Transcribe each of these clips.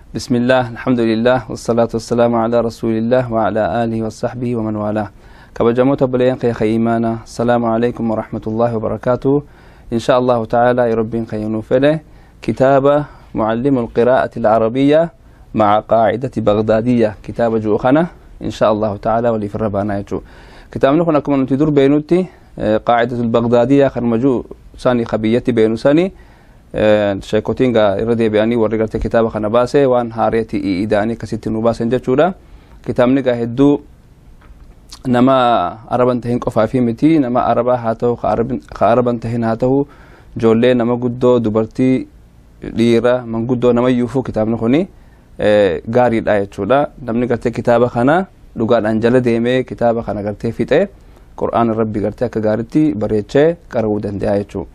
بسم الله، الحمد لله، والصلاة والسلام على رسول الله وعلى آله وصحبه ومن والاه. كبجموت بلين قيخ إيمانا، السلام عليكم ورحمة الله وبركاته. إن شاء الله تعالى يربين خينوفله كتابة معلم القراءة العربية مع قاعدة بغدادية، كتاب جوخنا إن شاء الله تعالى ولي في الربانا يجو كتاب نخنا كمان تدور بينوتي قاعدة البغدادية خرمجو ساني خبيتي بينو ساني شيكوتينغا ردي بياني ورقرت كتاب خنا باسه وان هاريتي إيداني كسيت نوباسن جتشودا. كتاب نجا هدو نما عربن تهين قفا في متي نما عربا هاتو خاربن تهين هاتو جولي نما قدو دبرتي ليرة من قدو نما يوفو كتاب نخوني غاري الآية شودا. نمني قرت كتاب خنا لغات أنجلة ديمي كتاب خنا قرت فيته قرآن ربي قرت كغارتي بريتشه كرودن دي آية شو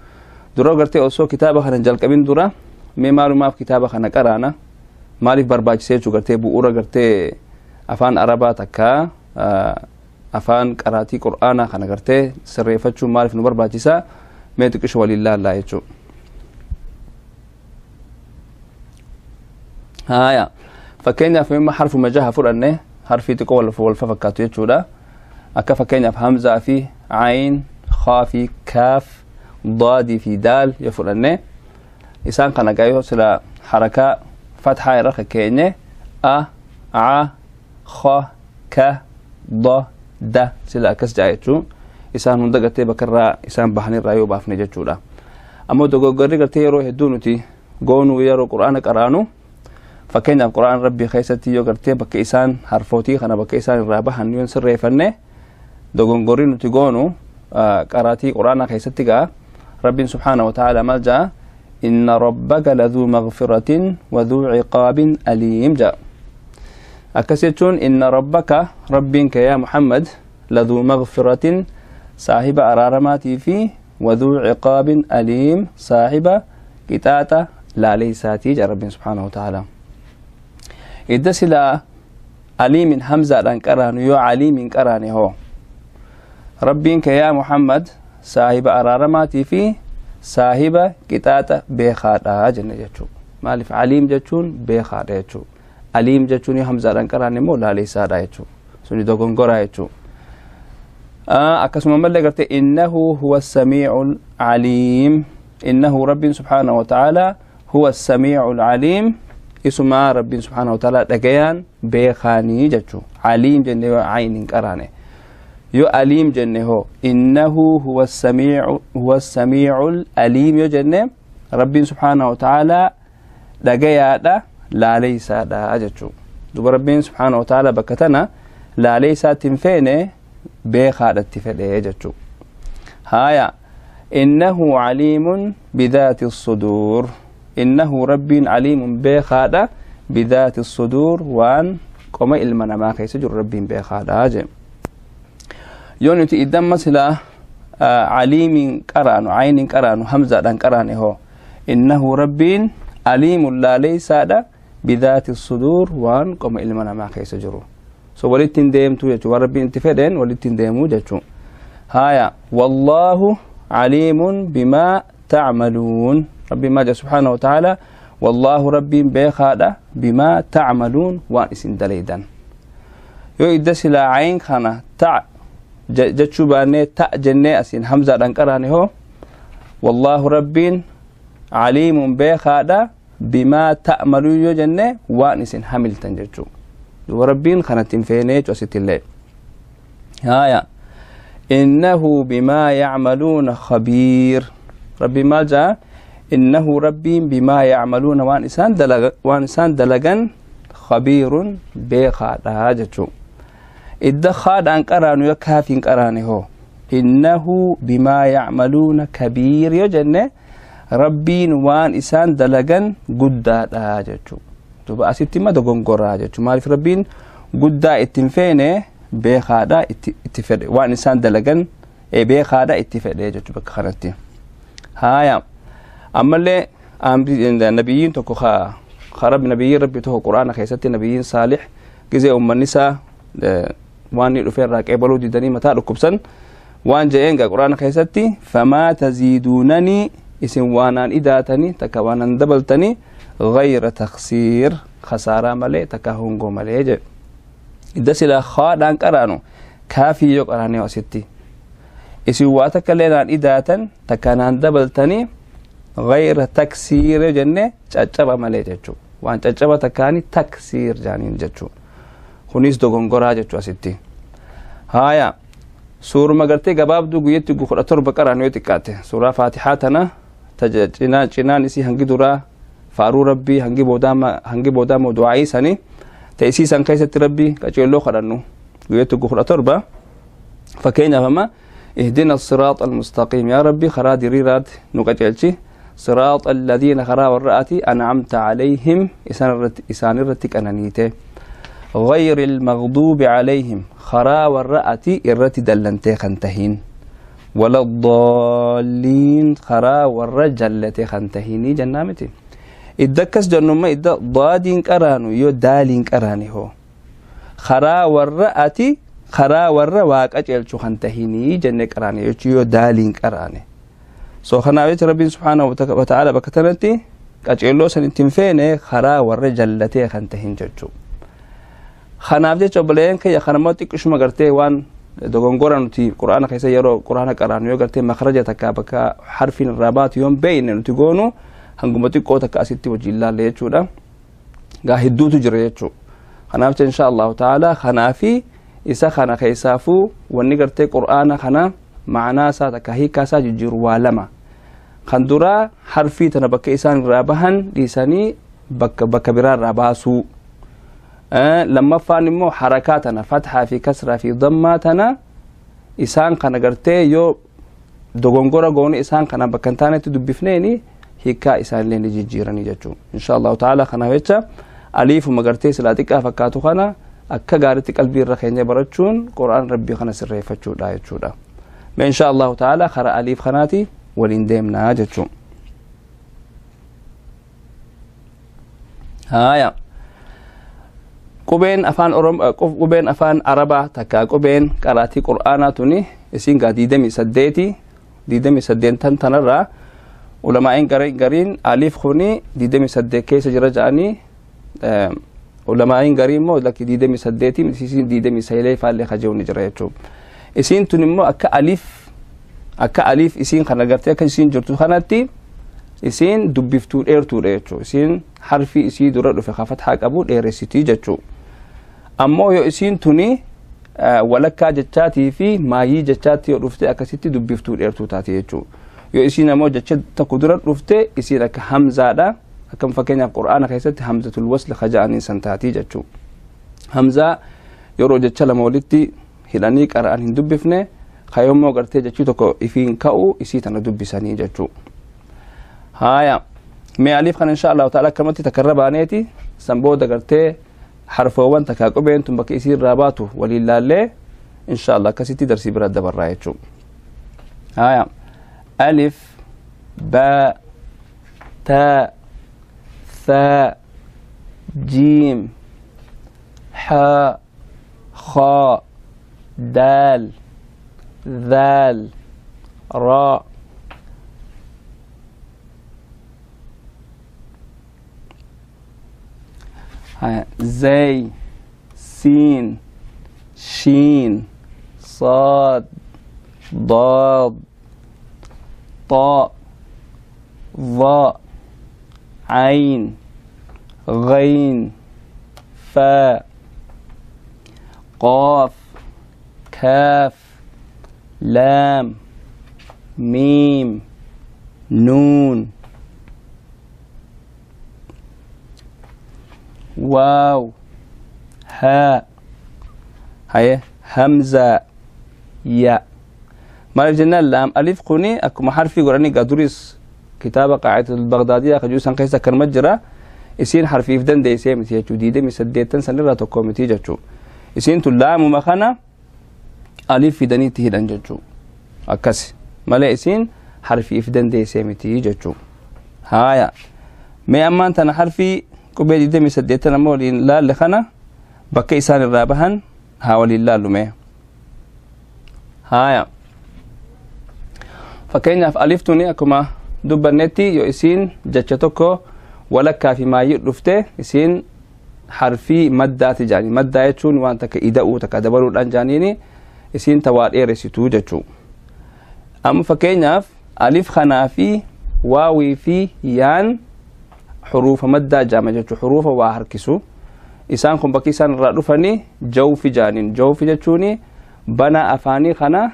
درو قرتي أوسو كتابة خنا جل كبين درا مي مالو ما في كتابة خنا كرانا مالف برباج سيجو قرتي بؤورة قرتي أفان عربا تكا أفان قراتي قرآن خنا قرتي سريفتشو مالف نبر باجسا ميتكش ولله لا يجو. هايا فكينا في ما حرف مجاها فرنه حرفي تقول فول ففكاتو يجودا أكا فكينا في همزة في عين خا في كاف ضاد في دال يفرنه إنسان كان جايه سلا حركة فتحة رخ كينه أ ع خ ك ض د سلا كس جايتشو إنسان من دقته بكرة إنسان بحني رايو بافني جتشولا. أما دقو قري قرتي يروح دونتي قونو يرو قرآن قرانو فكينا القرآن ربي خيستي يو قرتي بك إنسان حرفوتي خنا بك إنسان رابح هنيون سر يفنه دقو قري نتي قونو قراتي قرآن خيستي جا رب سبحانه وتعالى ملجأ إن ربك لذو مغفرة وذو عقاب أليم جاء أكسيتون إن ربك ربك يا محمد لذو مغفرة صاحب أرارماتي في وذو عقاب أليم صاحب كتاتا لا ليساتي جاء رب سبحانه وتعالى. إذا سلا أليم همزة لنكران يو عليم كراني هو ربك يا محمد صاحب أرارماتي في صاحب كتاتا بخاتا جنة جتشو مالف عليم جتشون بخاتا جتشو عليم جتشون همزة رنكراني مو لا ليس رايتشو سوني دوغون غرايتشو أكسم ملي قلت إنه هو السميع العليم إنه رب سبحانه وتعالى هو السميع العليم اسمه رب سبحانه وتعالى دقيان بخاني جتشو عليم جنة عين كراني يو أليم جنة هو إنه هو السميع هو السميع الأليم يو جنة رب سبحانه وتعالى دقيا دا لا ليس دا أجتشو دو رب سبحانه وتعالى بكتنا لا ليس تنفينه بخادة تفعله أجتشو. هايا إنه عليم بذات الصدور إنه رب عليم بخادة بذات الصدور وان قم إلمنا ما خيسجر رب بخادة أجم يونتي إدام مثلا عليم كرانو عين كرانو همزة دان كراني هو إنه رب عليم لا ليس بذات الصدور وان قم إلمنا ما خيس جرو سو ولتين ديم تو يجو ربي انتفدين ولتين ديمو جتشو. هايا والله عليم بما تعملون ربي ما جاء سبحانه وتعالى والله ربي بخادا بما تعملون وان اسن دليدان يو إدسلا عين خانا تع جتشو باني تا جنة أسين همزة دنكراني هو والله ربين عليم بخادا بما تأملون يو جنة وانسين حملتن جتشو وربين خانتين فيني جوسيت الله. هايا إنه بما يعملون خبير ربي ما جاء إنه ربي بما يعملون وانسان دلغ وانسان دلغن خبير بخادا جتشو إذا خاد أن قرانو يكافين قراني هو إنه بما يعملون كبير يا جنة ربين وان إسان دلغن قدا جتشو تبقى أسيتي ما دقون قرا جتشو مالف ربين قدا اتنفينه بخادا اتفد وان إسان دلغن بخادا اتفد جتشو بكخرتي. هايا أما اللي النبيين تكو خرب نبيين ربي تهو قرآن خيستي نبيين صالح كزي أم النساء وان يلفين راك إبلو ديدني متى ركبسن وان جاءين قرآن خيستي فما تزيدونني اسم وانان إداتني تكوانا دبلتني غير تخسير Khasaaraa malee takka hongoo malee jedhe. Idda sila khaadhaan qaraanu kaafii yoo qaraane asitti isin waa takka illee naan idaatan takka naan dabaltanii gayra taksiire jenne caccaba malee jechuu, waan caccaba takkaani taksiir jaaniin jechuu. Kunis dogongoraa jechuu asitti. Haya, suuruma gartee gabaabduu guyyatti 17 qaraan yoo xiqqaate, suuraa Faatixaa tana cinaa cinaan isii hangi duraa faaruu Rabbii, hangi boodaa moo du'aayii sani ta isii san keessatti Rabbii qaceelloo kadhannu guyyatti 17. Fakkeenyaaf amma اهدنا الصراط المستقيم، يا ربي خرا ديريرات نقجلشي، صراط الذين خرا والرأتي أنعمت عليهم إسان الرتك أنانيته، غير المغضوب عليهم خرا والرأتي الرتي دلنتي خنتهين، ولا الضالين خرا والرجلتي خنتهيني جنامتي. إدكس جنوما إدى ضادين كرانو يو دالين كراني هو خرا والرأتي خرا warra waaqa ceelchu kan tahinii jenne qaraane jechuu yoo daaliin qaraane. So kanaaf jecha Rabbiin subhaanahu wa ta'ala bakka tanatti qaceelloo san ittiin feene karaa warra jallatee kan tahin jechuu. Kanaaf jecha obboleeyyan kiyya, kanammoo xiqqishuma gartee waan dogongora nuti Qur'aana keessa yeroo Qur'aana qaraanu yoo gartee makhraja takka bakka harfiin irraa baatu yoon beeyne nuti goonu hanguma xiqqoo takka asitti wajjin ilaalle jechuudha. Gaa hedduutu jira jechuu. Kanaaf jecha insha Allahu ta'ala kanaafi isa kana keessaafuu wanni gartee Qur'aana kana ma'anaa isaa takka hiikaa isaa jijjiiru waa lama. Kan duraa harfii tana bakka isaan irraa bahan dhiisanii bakka biraa irraa baasuu. Lammaffaan immoo harakaa tana fatxaa fi kasraa fi dammaa tana isaan kana gartee yoo dogongora goone isaan kana bakka hin taanetti dubbifneeni hiikaa isaanillee ni jijjiiranii jechuudha. Insha Allahu ta'ala kanaaf jecha aliifuma gartee silaa xiqqaa fakkaatu kana akka gaariitti qalbii irra keenya barachuun Qur'aan Rabbii kana sirreeffachuudha jechuudha. Mee insha Allahu ta'ala karaa aliif kanaati waliin deemnaa jechuudha. Haaya. Qubeen afaan Oromoo, qubeen afaan Arabaa takka qubeen qaraatii Qur'aanaa tuni isiin gaa 28. 28 tanarraa ulamaa'in gariin aliif kuni 28 keessa jira jedhanii, ulamaa'in garii immoo lakki 28 isiin 29 faallee kajeewu ni jira jechuudha. Isiin tun immoo akka aliif isiin kana gartee akka isiin jirtu kanatti isiin dubbiftuu dheertuudha jechuudha. Isiin harfii isii dura dhufe ka fathaa qabu dheeressitii jechuudha. Ammoo yoo isiin tuni walakkaa jechaatii fi maayii jechaatti yoo dhufte akkasitti dubbiftuu dheertuu taati jechuudha. Yoo isiin ammoo jecha tokko dura dhufte isiin akka hamzaadha. Akkam fakkeenyaaf Qur'aana keessatti hamzatul wasl kaja'anii san taatii jechuudha. Hamzaa yeroo jecha lama walitti hidhanii qara'an hin dubbifne, kayoommoo gartee jechii tokko ifiin ka'u isii tana dubbisanii jechuudha. Haaya, mee aliif kana insha Allahu ta'ala akkamatti takkarra baaneeti san booda gartee harfoowwan takkaa qubeen tun bakka isii irraa baatu waliin laallee insha Allah akkasitti darsii bira dabarraa jechuudha. Haaya, alif, baa, taa, thaa, jiim, haa, khaa, daal, dhaal, raa. زي، سين، شين، صاد، ضاد، طاء، ظاء، عين، غين، فاء، قاف، كاف، لام، ميم، نون، واو، هاء. هاي همزة، ياء. Maaliif jennaan laam alif kuni akkuma harfii godhanii gaduris kitaaba Qaacidatu Bagdaadiyaa kajuu san keessa akkanuma jira. Isiin harfiif dandeessee miti jechuu, 28 sanirraa tokko miti jechuu. Isiin tun laamuma kana alif fidanii itti hidhan jechuu, akkas malee isiin harfiif dandeessee miti jechuu. Haaya, mee ammaan tana harfii qubee 28 amma waliin laalle kana bakka isaan irraa bahan haa waliin laallu mee. Haaya, fakkeenyaaf aliftuni akkuma dubbannetti yoo isiin jecha tokko walakkaa fi maayyii dhufte isiin Harfii maddaati jaanii. Maddaa jechuun waan takka ida'uu takka dabaluudhaan jaaniini isiin tawaa dheeressituu jechuu. Amma fakkeenyaaf alif kanaa fi waawii fi yaan xuruufa maddaa jaama jechuu, xuruufa waa harkisu. Isaan kun bakki isaan irraa dhufanii jawfi jaaniin. Jawfi jechuun bana afaanii kana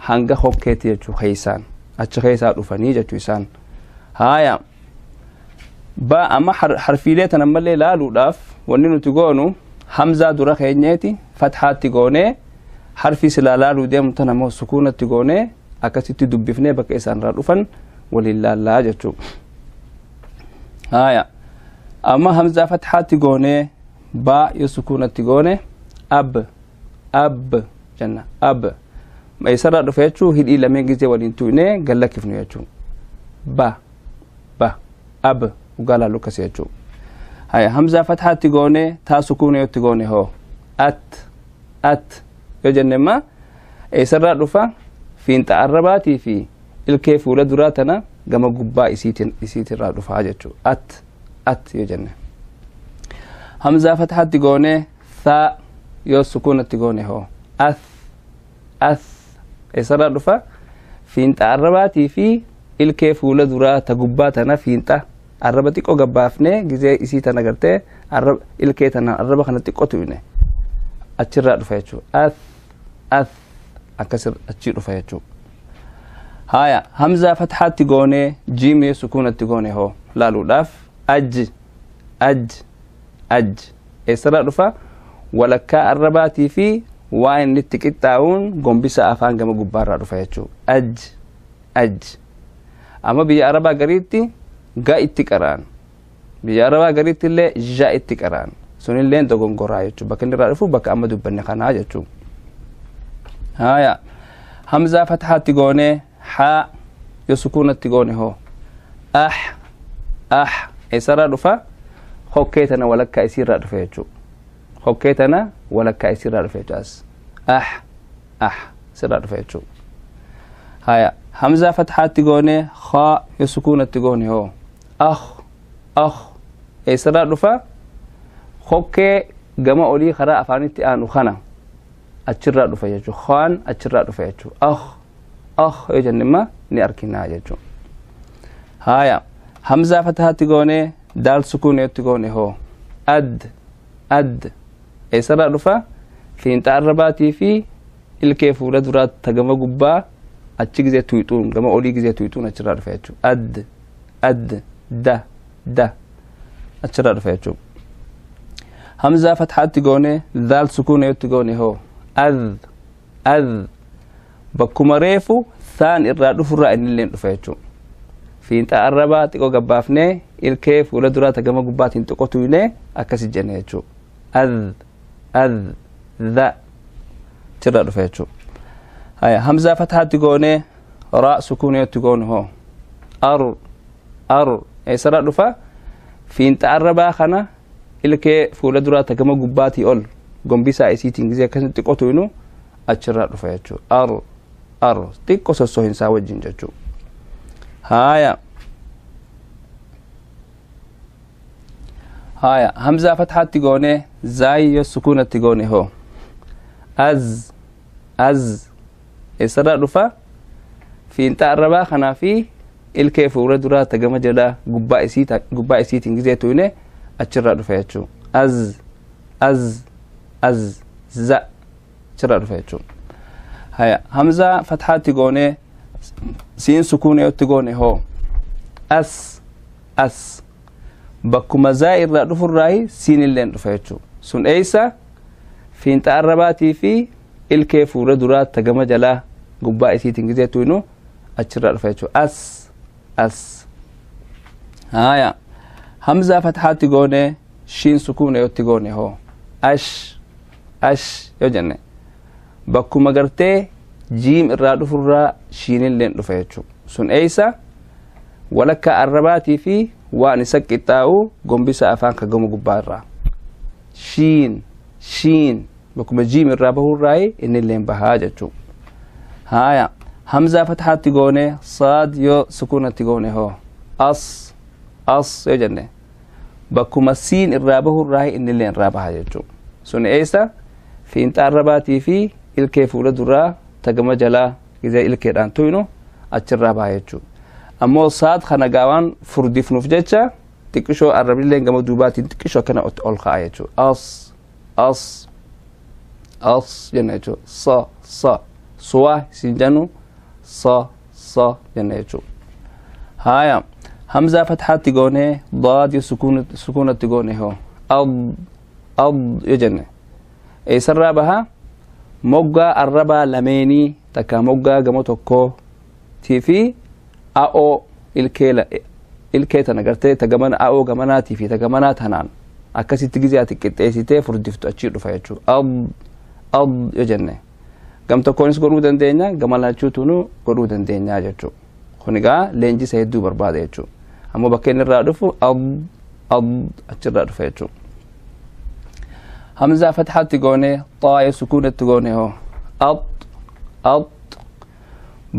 hanga hokkeetti jechuu, keeysaan achi keessaa dhufanii jechuu isaan. Haaya, ba amma harfiilee tan ammallee laaluudhaaf wanni nuti goonu hamzaa dura keenyeeti fathaatti goonee, harfii silaa laaluu deemu tan ammoo sukuunatti goonee akkasitti dubbifnee bakka isaan irraa dhufan waliin laallaa jechuu. Haaya, amma hamzaa fathaatti goonee baa yoo sukuunatti goone ab ab jenna. Ab eessarraa dhufe jechuu? Hidhii lameen gizee waliin tuqnee gallakkifnu jechuu. Ba ba ab ugaa laallu akkasi jechuu. Haya, hamzaa fathaatti goone taa sukuuna yotti goone hoo at at yoo jenne imma eessarraa dhufa? Fiinxa arrabaatii fi ilkee fuula duraa tana gama gubbaa isiitirraa dhufaa jechuu, at at yoo jenne. Hamzaa fathaatti goone thaa yoo sukuunatti goone hoo ath ath eessarraa dhufa? Fiinxa arrabaatii fi ilkee fuula duraa ta gubbaa tana fiinxa arraba xiqqoo gabbaafnee gizee isii tana gartee arraba ilkee tana arraba kana xiqqoo tuqne achirraa dhufa jechuu. Ath ath akkas achii dhufa jechuu. Haya, hamzaa fathaatti goonee jiimee sukuunatti goone hoo laaluudhaaf aj aj aj eessarraa dhufa? Walakkaa arrabaatii fi waa inni itti qixxaa'uun gombisa afaan gama gubbaarraa dhufa jechuu, aj aj. Amma biyya arabaa gariitti ga itti qara'an, biyya arabaa gariitti illee ja itti qara'an, sunillee dogongoraa jechuu. Bakka inni irraa dhufu bakka amma dubbanne kanaa jechuu. Haya, hamzaa fathaatti goonee haa yoo sukuunatti goone hoo ah ah eessarraa dhufa? Hokkee tana walakkaa isiirraa dhufa jechuu. Hokkee tana walakkaa isiirraa dhufa jechuu. As ah ah sirraa dhufa jechuu. Haya, hamzaa fathaatti goonee haa yoo sukuunatti goone hoo ah ah eessarraa dhufa? Hokkee gama olii karaa afaanitti aanu kana achirraa dhufa jechuu. Haan achirraa dhufa jechuu. Ah ah yoo jenne imma ni arginaa jechuu. Haya, hamzaa fathaatti goonee daal sukuun yotti goone hoo ad ad eessarraa dhufa? Fiinxa arrabaatii fi ilkee fuula duraa ta gama gubbaa achi gizee tuyxuun gama olii gizee tuyxuun achirraa dhufa jechuu. Ad ad da da achirraa dhufa jechuu. Hamzaa fathaatti goone daal sukuun yotti goone hoo ad ad bakkuma reefu thaan irraa dhufurraa innilleen dhufa jechuu. Fiinxa arrabaa xiqqoo gabbaafnee ilkee fuula duraa ta gama gubbaatiin xiqqoo tuynee akkasi jenne jechuu. Ad ad dha achirraa dhufa jechuu. Haya, hamzaa fathaatti goonee raa sukuun yotti goone hoo ar ar eessarraa dhufa? Fiinxa arrabaa kana ilkee fuula duraa ta gama gubbaatii ol gombisaa isiitiin gizee akkasitti xiqqoo tuynu achirraa dhufa jechuu. Ar ar xiqqoo sossohinsaa wajjin jechuu. Haya, haya, hamzaa fathaatti goonee zaayi yoo sukuunatti goone hoo az az eessarraa dhufa? Fiinxa arrabaa kanaa fi ilkee fuula duraa ta gama jalaa gubbaa isiitiin gizee tuyne achirraa dhufa jechuu. Az az az za achirraa dhufa jechuu. Haya, hamzaa fathaatti goonee siin sukuuna yotti goone hoo as as bakkuma zaa irraa dhufurraayi siin illeen dhufa jechuu. Sun eeysa? Fiinxa arrabaatii fi ilkee fuula duraa ta gama jalaa gubbaa isiitiin gizee tuynu achirraa dhufa jechuu, as as. Haya, hamzaa fathaatti goone shiin sukuuna yotti goone hoo ash ash yoo jenne bakkuma gartee jiim irraa dhufurraa shiinilleen dhufa jechuu. Sun eeysa? Walakkaa arrabaatii fi waan isa qixxaa'u gombisa afaan ka gama gubbaa irraa shiin shiin bakkuma jiim irraa bahurraayi innilleen bahaa jechuu. Haya, hamzaa fathaatti goone saad yoo sukuunatti goone hoo as as yoo jenne Bakkuma siin irraa bahu irraa innillee irraa baha jechuudha. Sun eessa? Fiinxa arrabaatii fi ilkee fuula duraa tagama jalaa gizee ilkeedhaan tuynu achirraa baha jechuudha. Ammoo saad kana gaawaan furdifnuuf jecha xiqqishoo arrabnillee gama duubaatiin xiqqishoo akkana ol ka'a jechuudha. As as as jenna jechuudha. Sa sa suwa siin jennu sa sa jenna jechuudha. Haaya hamzaa fatxaatti goonee daadii sukuunatti goone hoo ad ad yoo jenne eessarraa baha? Moggaa arrabaa lameenii takka moggaa gama tokkootii fi a'oo ilkee tana gartee ta gamana a'oo gamanaatii fi ta gamanaa tanaan akkasitti gizee ati qixxeessitee furdiftu achii dhufa jechuudha. Ad ad yoo jenne gam tokkoonis godhuu dandeenya, gama lachuutuunuu godhuu dandeenya jechuudha. Kun egaa leenjisa hedduu barbaada jechuudha. Ammoo bakka inni irraa dhufu ad ad achirraa dhufa jechuudha. Hamzaa fatxaatti goone xaa'ee sukuunatti goone hoo at at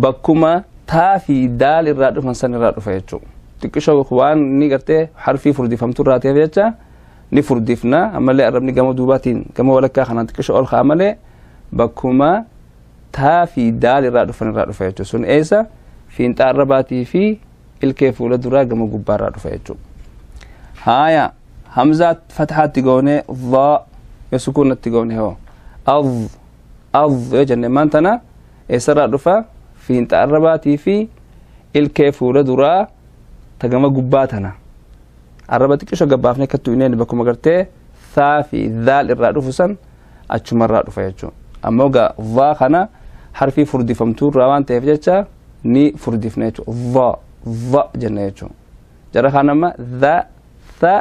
bakkuma taa fi daal irraa dhufan san irraa dhufa jechuudha. Xiqqishoo waan inni gartee harfii furdifamtu irraa ta'eef jecha ni furdifna, ammallee arrabni gama duubaatiin gama walakkaa kanaan xiqqishoo ol ka'a malee bakkuma taa fi daal irraa dhufan irraa dhufa jechuudha. Sun eessa? Fiinxa arrabaatii fi ilkee fuula duraa gama gubbaa irraa dhufa jechuudha. Haaya hamzaa fatxaatti goone dhaa yoo sukuunatti goone hoo adh adh yoo jenne maan tana eessarraa dhufa? Fiinxa arrabaatii fi ilkee fuula duraa ta gama gubbaa tana arraba xiqqishoo gabbaafnee akka tu'ineen bakkuma gartee thaa fi dhaal irraa dhufu san achumarraa dhufa jechuudha. Ammoo gaa dhaa kana harfii furdifamtuu irraa waan ta'eef jecha ni furdifna jechuudha. Dha dha jenna jechuudha. Jara kaan amma dha tha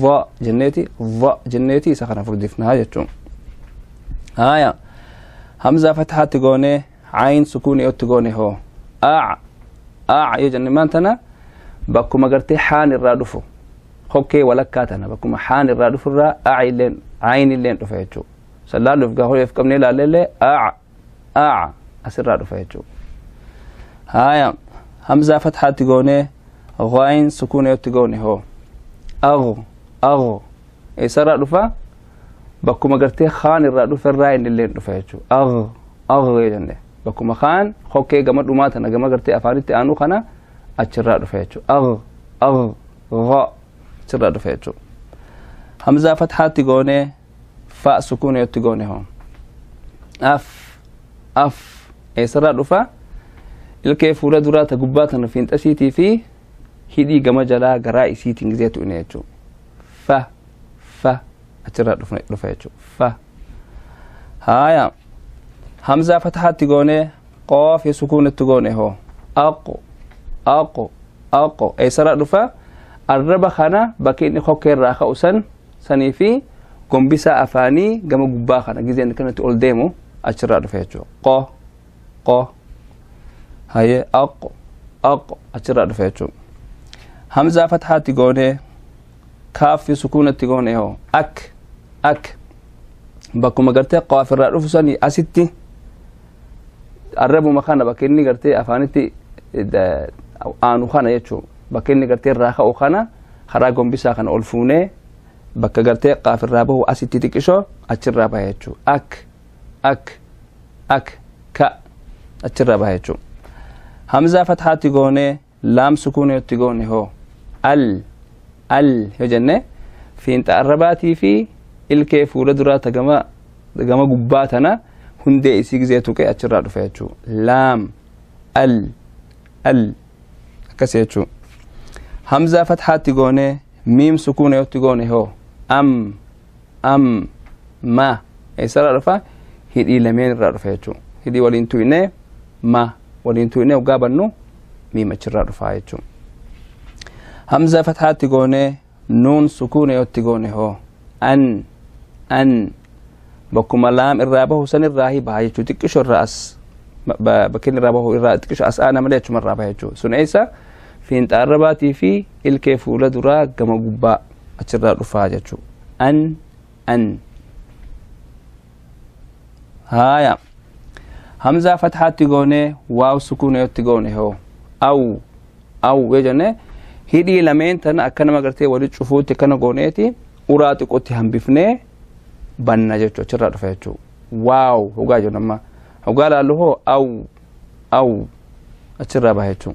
dha jenneeti dha jenneeti isa kana furdifnaa jechuudha. Haaya hamzaa fatxaatti goonee cayin sukuunii otti goone hoo aac aac yoo jenne maan tana bakkuma gartee xaan irraa dhufu hokkee walakkaa tana bakkuma xaan irraa dhufu irraa aac illeen cayin illeen dhufa jechuudha. Sallaaluuf gaa hoyeef qabnee ilaalleellee aac aac asirraa dhufa jechuudha. Haaya hamzaa fatxaatti goonee ghayin sukuunii otti goone hoo agh agh eessarraa dhufa? Bakkuma gartee kaan irraa dhufe irraa inni illeen dhufa jechuudha. Agh agh yoo jenne bakkuma kaan hokkee gama dhumaa tana gama gartee afaanitti aanu kana achirraa dhufa jechuudha. Agh agh gha achirraa dhufa jechuudha. Hamzaa fatxaatti goonee fa sukuunii otti goone hoo af af eessarraa dhufa? Ilkee fuula duraa ta gubbaa tana fiinxasiitii fi hidhii gama jalaa garaa isiitiin gizee tu'ine jechuudha. Fa fa achirraa dhufa jechuudha. Fa haaya hamzaa fatxaatti goonee qoof sukuunatti goone hoo aqo aqo aqo eessarraa dhufa? Arraba kana bakki inni hokkee irraa ka'u san sanii fi gombisaa afaanii gama gubbaa kana gizeen kanatti ol deemu achirraa dhufa jechuudha. Qo qo haye aqo aqo achirraa dhufa jechuudha. Hamzaa fatxaatti goonee kaaffi sukuunatti goone hoo ak ak bakkuma gartee qaaf irraa dhufu sanii asitti arrabuma kana bakka inni gartee afaanitti aanu kana jechuudha. Bakka inni gartee irraa ka'u kana karaa gombisaa kana ol fuunee bakka gartee qaaf irraa bahu asitti xiqqishoo achirraa baha jechuudha. Ak ak ak ka achirraa baha jechuudha. Hamzaa fatxaatti goonee laam sukuunii goone hoo al al yoo jenne fiinxa arrabaatii fi ilkee fuula duraa ta gama gubbaa tana hundee isii gizee tuqee achirraa dhufa jechuudha. Laam al al akkas jechuudha. Hamzaa fatxaatti goonee miim sukuuna yotti goone hoo am am ma eessarraa dhufa? Hidhii lameen irraa dhufa jechuudha. Hidhii waliin tuqnee ma waliin tuqnee hoggaa bannu miim achirraa dhufa jechuudha. Hamzaa fatxaatti goonee nuun sukuuna yotti goone hoo an an bakkuma laam irraa bahu san irraa baha jechuudha. Xiqqishoo irraa as bakki inni irraa bahu irraa xiqqishoo as aana malee achuma irraa baha jechuudha. Sun eessa? Fiinxa arrabaatii fi ilkee fuula duraa gama gubbaa achirraa dhufaa jechuudha. An an haaya hamzaa fatxaatti goonee waaw sukuuna yotti goone hoo aw aw yoo jenne Hidhii lameen tana akka nama gartee wali cufuutti kana gooneeti uraa xiqqootti hambifnee banna jechuu, achirraa dhufa jechuu. Waaw hogaa jennu amma hogaa laallu hoo aw aw achirraa baha jechuu.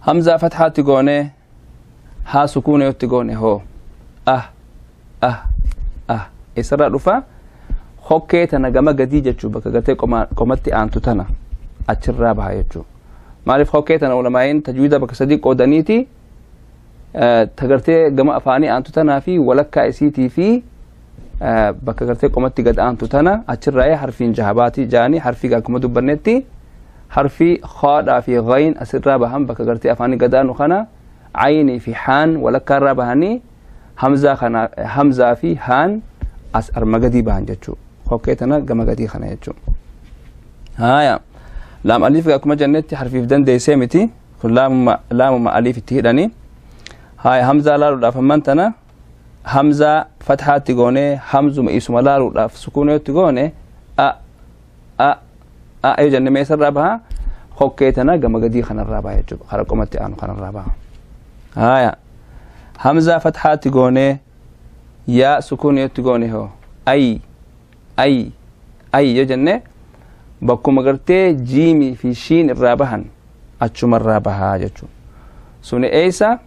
Hamzaa fathaatti goonee haa sukuuna yotti goone hoo ah ah ah isarraa dhufa. Hokkee tana gama gadii jechuu, bakka gartee qomatti aantu tana achirraa baha jechuu. Maaliif hokkee tana ulamaa'iin tajwiida bakka sadii qoodaniiti, ta gartee gama afaanii aantu tanaa fi walakkaa isiitii fi bakka gartee qomatti gad aantu tana achirraa harfiin jahabaatii jaanii. Harfii akkuma dubbannetti harfii khaadhaa fi ghayn asirraa bahan, bakka gartee afaanii gad aanu kana caynii fi haan walakkaarraa bahanii, hamzaa kana hamzaa fi haan as arma gadii bahan jechuu, hokkee tana gama gadii kana jechuu. Haya, laam aliif akkuma jennetti harfiif dandeessee miti kun, laamuma aliif itti hidhanii. Haya, hamzaa laaluudhaaf amman tana hamzaa fathaatti goonee hamzuma isuma laaluudhaaf sukuuna yotti goone a a a yoo jenne meesarraa baha? Hokkee tana gama gadii kanarraa baha jechuudha, kara qomatti aanu kanarraa baha. Haya, hamzaa fathaatti goonee yaa sukuuna yotti goone hoo ay ay ay yoo jenne bakkuma gartee jiimii fi shiin irraa bahan achumarraa bahaa jechuudha. Suni eessa?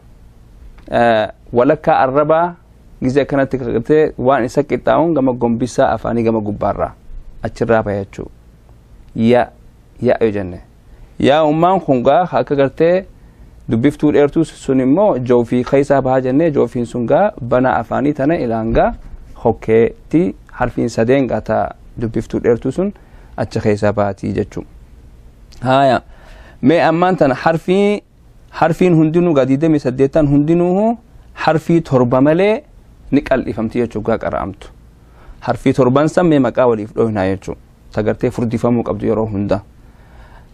Walakkaa arrabaa gizee akkanatti gartee waan isa qixxaa'uun gama gombisaa afaanii gama gubbaarraa achirraa baha jechuudha. Ya ya yoo jenne yaa ummaan kun gaa akka gartee dubbiftuu dheertuu sun immoo joofii keessaa bahaa jennee, joofiin sun gaa bana afaanii tana ilaan gaa hokkeetti harfiin sadeen gaa ta dubbiftuu dheertuu sun achi keessaa baatii jechuudha. Haya, mee ammaan tana harfiin hundinuu gaa 28 hundinuu harfii 7 malee ni qal'ifamti jechuudha gaa qara'amtu. Harfii 7n san mee maqaa waliif dhoohinaa jechuudha. Tagartee furdifamuu qabdu yeroo hunda.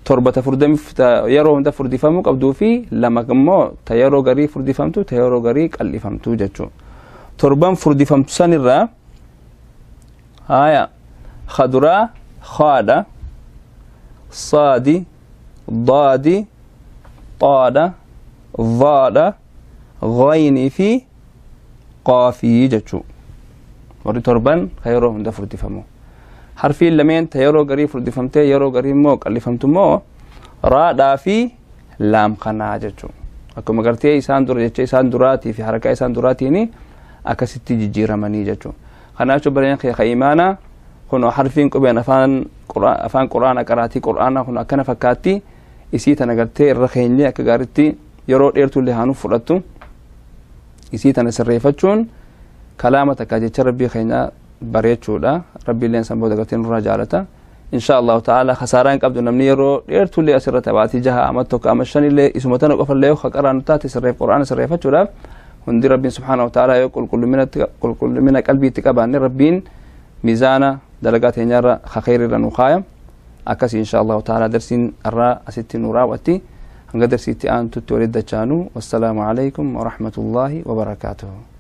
7 ta yeroo hunda furdifamuu qabduu fi 2 immoo ta yeroo garii furdifamtu ta yeroo garii qal'ifamtu jechuudha. 7n furdifamtu sanirraa haya khaduraa khaadha, saadi, daadi, xaadha, dhaadha, ghaynii fi qaafii jechuudha. Warri 7n ka yeroo hunda furdifamu. Harfiin lameen ta yeroo garii furdifamtee yeroo garii immoo qal'ifamtu immoo raadhaa fi laam kanaa jechuudha. Akkuma gartee isaan dura jecha isaan duraatii fi harakaa isaan duraatiin akkasitti jijjiiramanii jechuudha. Kanaaf jechuun bareen kee imaanaa kun harfiin qubeen afaan quraana qaraatii quraanaa kun akkana fakkaatti, isii tana gartee irra keenyee akka gaariitti yeroo dheertuu illee haanuuf fudhattu isii tana sirreeffachuun kalaama takka jecha rabbii keenya bareechuudha. Rabbi illeen san booda gartee nurraa jaalata. Insha Allahu ta'ala khasaaraa hin qabdu namni yeroo dheertuu illee asirra tabaatii 6 ama 1 ama 5 illee isuma tana qofa illee yoo qaraanu taate sirreef quraana sirreeffachuudhaaf hundi rabbiin subhaanahu wa ta'ala yoo qulqullumina qalbiitti qabaanne rabbiin miizaana dalagaa teenyarra khayriirra nu kaaya. Akkasii insha Allahu ta'ala darsiin irraa asitti nu raawwatti, hanga darsiitti aantutti walitti dachaanu. Wassalaamu alaykum wa rahmatullahi wa barakaatuhu.